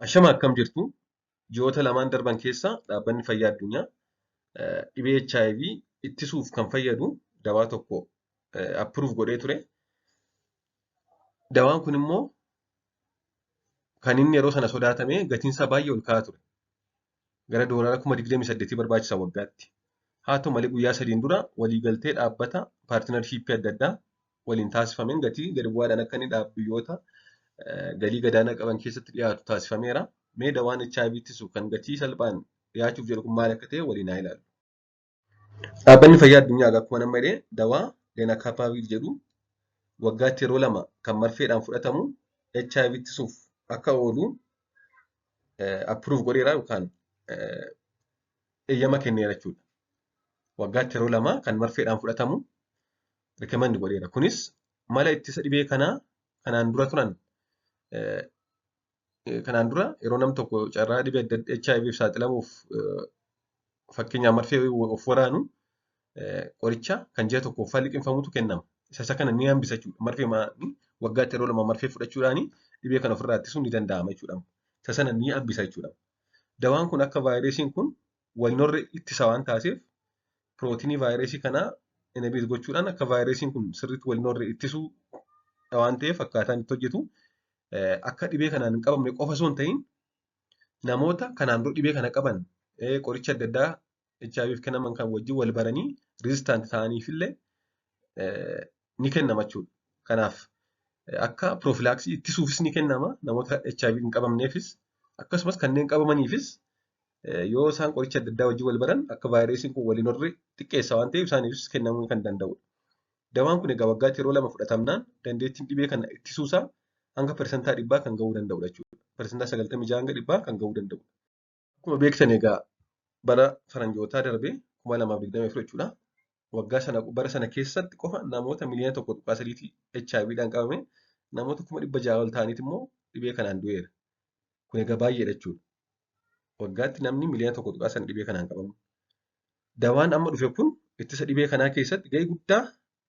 Ashama, akkam jirtu? Ji'oota lamaan darban keessa dhaabbanni fayyaa addunyaa dhibee HIV ittisuuf kan fayyadu dawaa tokko approve godhee ture. Dawaan kun immoo kan inni yeroo sana sodaatame gatiinsaa baay'ee ol ka'aa ture. Gara doolaara 28,000 barbaachisa waggaatti. Haa ta'u malee, guyyaa 3n dura waliigaltee dhaabbata partnershipii adda addaa waliin taasifameen gatii gadi bu'aadhaan akka inni biyyoota galii gadaanaa qaban keessatti dhiyaatu taasifameera. Mee dawaan HIV ittisu kan gatii salphaan dhiyaachuuf jedhu kun maal akka ta'e waliin haa ilaallu. Dhaabbanni fayyaa addunyaa akkuma nama jedhee dawaa Lenacapavir jedhu waggaatti yeroo lama kan marfeedhaan fudhatamu HIV ittisuuf akka oolu approve godheera yookaan eeyyama kenneera jechuudha. Waggaatti yeroo lama kan marfeedhaan fudhatamu recommend godheera. Kunis mala ittisa dhibee kanaa kanaan dura turan, kanaan dura yeroo namni tokko carraa dhibee HIV saaxilamuuf, fakkeenyaaf, marfee of waraanu, qoricha kan ji'a tokkooffaa liqimfamutu kennama. Isa kana ni hambisa jechuudha. Marfee waggaatti yeroo lama marfee fudhachuudhaan dhibee kana ofirraa ittisuun ni danda'ama jechuudha. Isa sana ni hambisa jechuudha. Dawaan kun akka vaayirasiin kun wal hin horre ittisa waan taasiseef, pirootinii vaayirasii kanaa inhibit gochuudhaan akka vaayirasiin kun sirriitti wal hin horre ittisuu waan ta'eef, akkaataan itti hojjetu akka dhibee kanaan hin qabamne qofa osoo hin ta'in, namoota kanaan dura dhibee kana qaban, qoricha adda addaa HIVf kennaman kan wajjin wal baranii resistant ta'aniif illee ni kennama jechuudha. Kanaaf akka prophylaxis ittisuufis ni kennama, namoota HIV hin qabamneefis, akkasumas kanneen qabamaniifis yoo isaan qoricha adda addaa wajjin wal baran akka vaayirasiin kun wal hin horre xiqqeessa waan ta'eef, isaaniifis kennamuu kan danda'udha. Dawaan kun egaa waggaatti yeroo lama fudhatamnaan dandeettiin dhibee kana ittisuusaa hanga 100% kan gahuu danda'udha jechuudha. 96% hanga 100 kan gahuu danda'udha. Akkuma beektan egaa bara faranjootaa darbe 2024 jechuudha. Waggaa sana, bara sana keessatti qofa namoota miliyoona 1.3 HIVdhaan qabame, namoota 600,000 ol ta'aniit immoo dhibee kanaan du'eera. Kun egaa baay'eedha jechuudha. Waggaatti namni miliyoona 1.3 dhibee kanaan qabamu. Dawaan amma dhufe kun ittisa dhibee kanaa keessatti gahee guddaa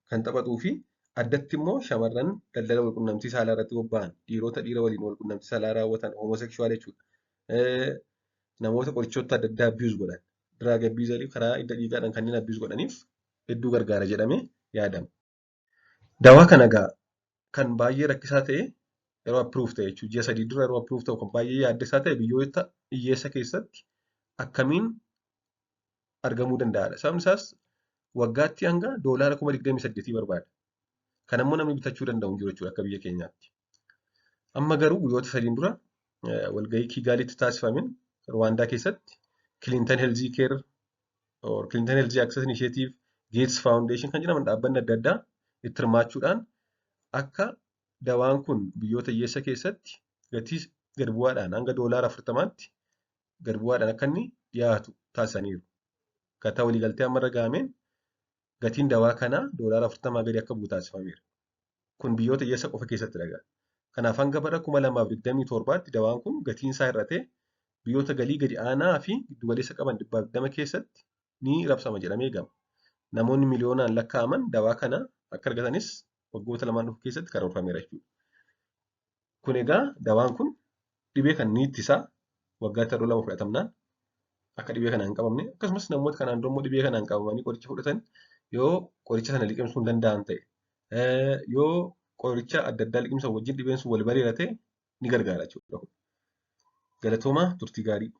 kan taphatuu fi addatti immoo shamarran daldala walqunnamtii saalaa irratti bobba'an, dhiirota dhiira waliin walqunnamtii saalaa raawwatan, homosexual jechuudha. Namoota qorichoota adda addaa abuse godhan, drug abuserii, karaa hidda dhiigaadhaan kanneen abuse godhaniif hedduu gargaara jedhamee yaadama. Dawaa kana egaa kan baay'ee rakkisaa ta'e yeroo approve ta'e jechuudha. Ji'a 3 dura yeroo approve ta'u kan baay'ee yaaddessaa ta'e biyyoota hiyyeessa keessatti akkamiin argamuu danda'aadha. Sababni isaas waggaatti hanga doolaara 28,000 barbaada. Kan ammoo namni bitachuu danda'u hin jiru jechuudha akka biyya keenyaatti. Amma garuu guyyoota 3n dura walgahii Kigaalitti taasifameen Rwaandaa keessatti Clinton Health Care or Clinton Health Access Initiative, Gates Foundation kan jedhaman dhaabbanni adda addaa itti hirmaachuudhaan akka dawaan kun biyyoota hiyyeessa keessatti gatii gad bu'aadhaan hanga doolaara 40tti gad bu'aadhaan akka inni dhiyaatu taasisaniiru. Akkaataa waliigaltee amma irra gahameen gatiin dawaa kanaa doolaara 40 gadi akka bu'u taasifameera. Kun biyyoota hiyyeessa qofa keessatti dhagaa. Kanaaf hanga bara 2027tti dawaan kun gatiin isaa hir'atee biyyoota galii gadi aanaa fi giddugaleessa qaban 120 keessatti ni rabsama jedhamee eegama. Namoonni miliyoonaan lakkaa'aman dawaa kana akka argatanis waggoota 2n dhufu keessatti karoorfameera jechuudha. Kun egaa dawaan kun dhibee kan ni ittisaa, waggaatti yeroo lama fudhatamnaan akka dhibee kanaan hin qabamne, akkasumas namoota kanaan dura immoo dhibee kanaan qabamanii qoricha fudhatan yoo qoricha sana liqimsuu hin danda'an ta'e, yoo qoricha adda addaa liqimsan wajjin dhibeen sun wal bareera ta'e, ni gargaara jechuudha. Galatoomaa, turtii gaarii.